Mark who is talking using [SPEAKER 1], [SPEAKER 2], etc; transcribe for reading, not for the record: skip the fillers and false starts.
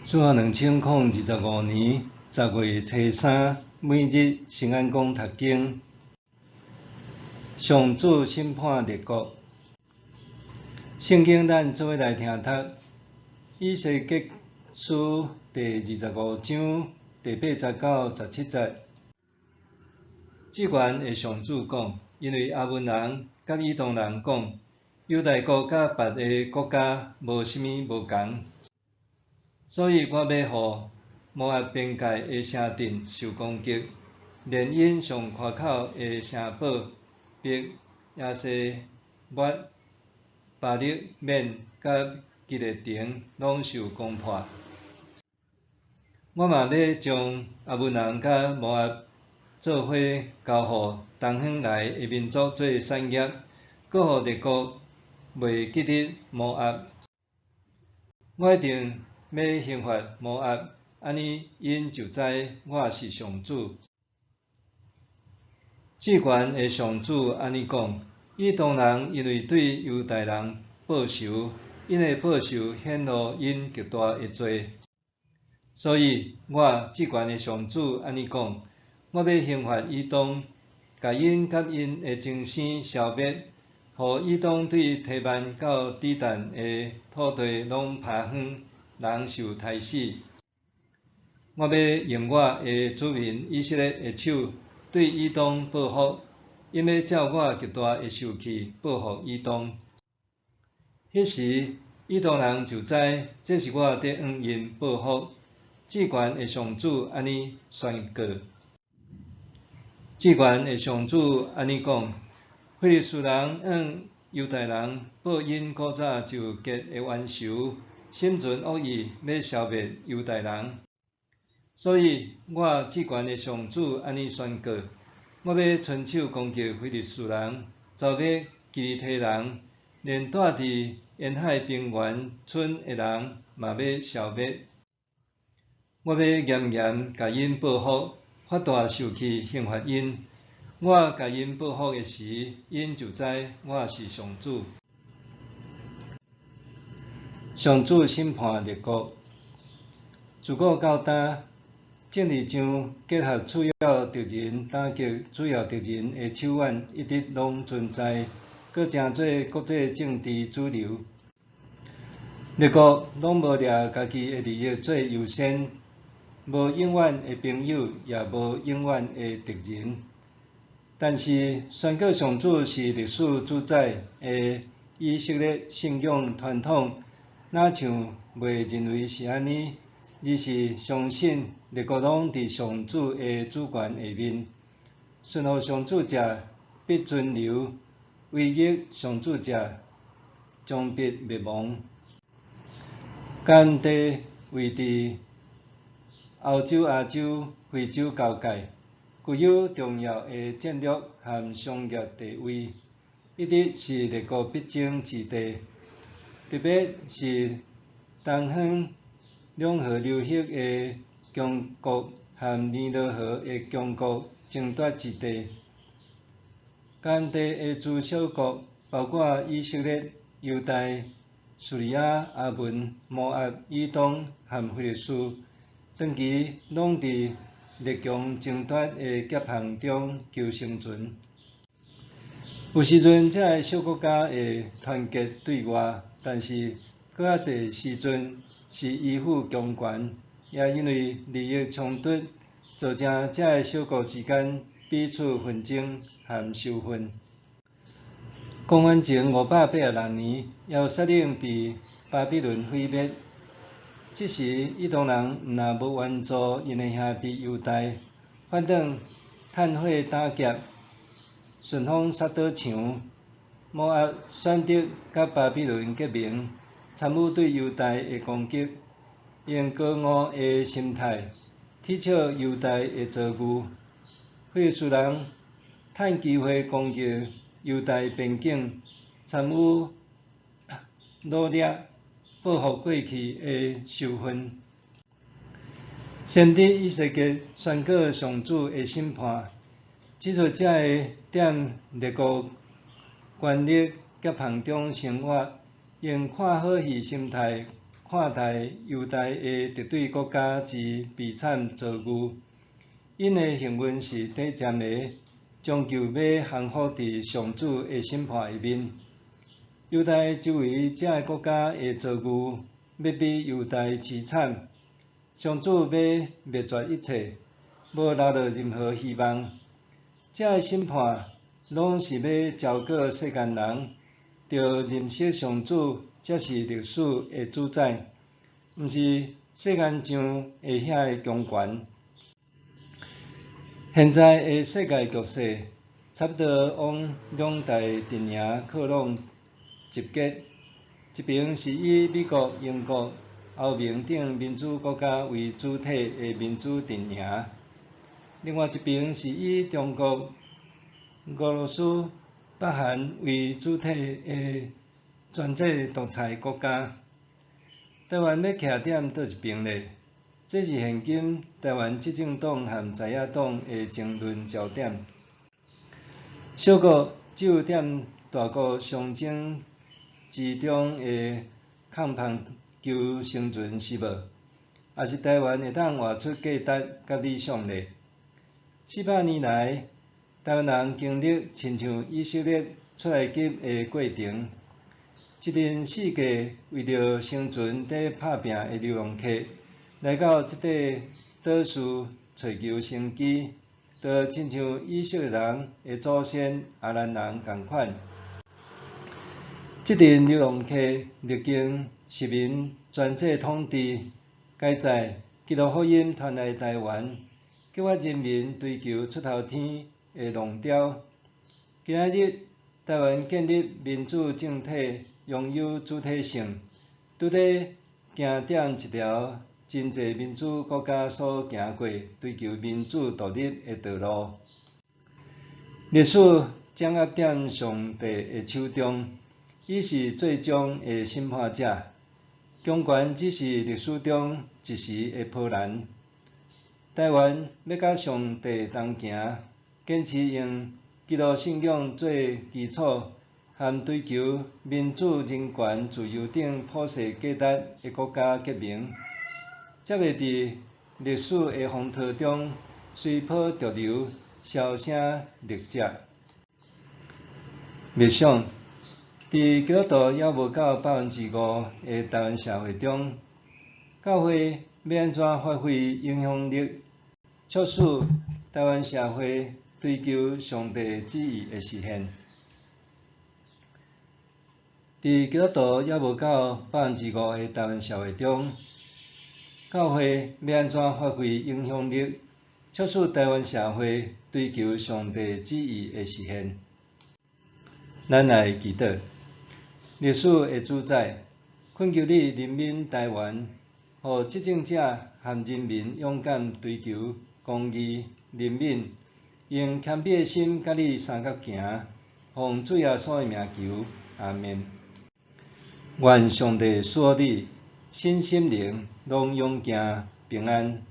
[SPEAKER 1] 主後2025年10月初三，每日聖安講讀經。上主審判列國。聖經咱做伙來聽讀，以西結書第二十五章第八節到十七節。至懸的上主講，因為亞捫人佮以東人講，猶大國佮別的國家無啥物無仝，所以我欲予摩押邊界的城鎮受攻擊，連𪜶上寬口的城堡伯耶西抹、巴力免佮基列城攏受攻破。我嘛欲將亞捫人佮摩押做伙交予東方來的民族做產業，閣予列國袂記得摩押。我一定欲刑罰摩押，按呢𪜶就知我是上主。至懸的上主按呢講：以東人因為對猶大人報仇，𪜶的報仇顯露𪜶極大的罪。所以我至懸的上主按呢講：我欲刑罰以東，共𪜶佮𪜶的精生消滅，予以東對提曼到底但的土地攏拋荒，人受刣死。我欲用我的子民以色列的手對以東報復，𪜶欲照我極大的受氣報復以東。彼時，以東人就知這是我佇向𪜶報復。至懸的上主按呢宣告。至懸的上主按呢講：非利士人向猶大人報𪜶古早就結的冤仇，心存惡意，欲消滅猶大人。所以我至懸的上主按呢宣告：我欲伸手攻擊非利士人，剿滅基利提人，連蹛佇沿海平原村的人嘛欲消滅。我欲嚴嚴共𪜶報復，發大受氣刑罰𪜶。我共𪜶報復的時，𪜶就知我是上主。上主審判列國，自古到今，政治上結合次要敵人打擊主要敵人的手腕一直攏存在，閣成做國際政治主流。列國攏無掠家己的利益做優先，無永遠的朋友，也無永遠的敵人。但是，宣告上主是歷史主宰的以色列信仰傳統，若像袂認為是按呢，而是相信列國攏佇上主的主權下面，順服上主者必存留，違逆上主者將必滅亡。迦南地位佇歐洲、亞洲、非洲交界，具有重要的戰略和商業地位，一直是列國必爭之地。特別是東方兩河流域的強國和尼羅河的強國爭奪之地。迦南地的諸小國，包括以色列、猶大、敘利亞、亞捫、摩押、以東和非利士，長期攏佇列強爭奪的夾縫中求生存。有時陣，這个小國家會團結對外，但是閣較濟時陣是依附強權，也因為利益衝突，造成這个小國之間彼此紛爭和仇恨。公元前586年，耶路撒冷被巴比倫毀滅。這時，以東人毋但無援助𪜶的兄弟猶大，反轉趁火打劫，順風殺倒牆。摩押選擇佮巴比倫結盟，參與對猶大的攻擊，用高傲的心態恥笑猶大的遭遇。非利士人趁機會攻擊猶大邊境，參與擄掠，報復過去的仇恨。先知以西結宣告上主的審判，指出這个踮列國權力夾縫中生活，用看好戲心態看待猶大的敵對國家之悲慘遭遇。𪜶的幸運是短暫的，終究欲降服佇上主的審判下面。猶大周圍遮的國家的遭遇，欲比猶大悽慘。上主欲滅絕一切，無留落任何希望。遮的審判，攏是欲昭告世間人，著認識上主才是歷史的主宰，毋是世間上的遐个強權。現在的世界局勢，差不多往兩大陣營靠攏集結，一邊是以美國、英國、歐盟等民主國家為主體的民主陣營，另外一邊是以中國、俄羅斯、北韓為主體的專制獨裁國家。台灣欲徛佇佗一邊咧？這是現今台灣執政黨和在野黨的爭論焦點。小國只有踮大國相爭之中的空縫求生存是無？抑是台灣會當活出價值佮理想咧？400年來，台灣人經歷親像以色列出埃及的過程，一年四季為著生存佇拍拚的流浪客，來到這塊島嶼揣求生機，就親像以色列人的祖先亞蘭人仝款。這陣流浪客歷經殖民專制統治，佳哉基督福音傳來台灣，激發人民追求出頭天的浪潮。今仔日台灣建立民主政體，擁有主體性，拄咧行踮一條真濟民主國家所行過追求民主獨立的道路。歷史掌握佇上帝的手中，伊是最終的審判者。強權只是歷史中一時的波瀾。台灣欲佮上帝同行，堅持用基督信仰做基礎，和追求民主、人權、自由等普世價值的國家結盟，才袂佇歷史的風濤中隨波逐流、銷聲匿跡。默想，佇基督徒猶無到5%的台灣社會中，教會欲按怎發揮影響力，促使台灣社會追求上帝旨意的實現？佇基督徒猶無到5%的台灣社會中，教會欲按怎發揮影響力，促使台灣社會追求上帝旨意的實現？咱來祈禱，歷史的主宰，懇求你憐憫台灣，予執政者和人民勇敢追求公義、憐憫，用謙卑的心佮你相佮行，奉主耶穌的名求，阿們。願上帝賜予你，身心靈攏勇健平安。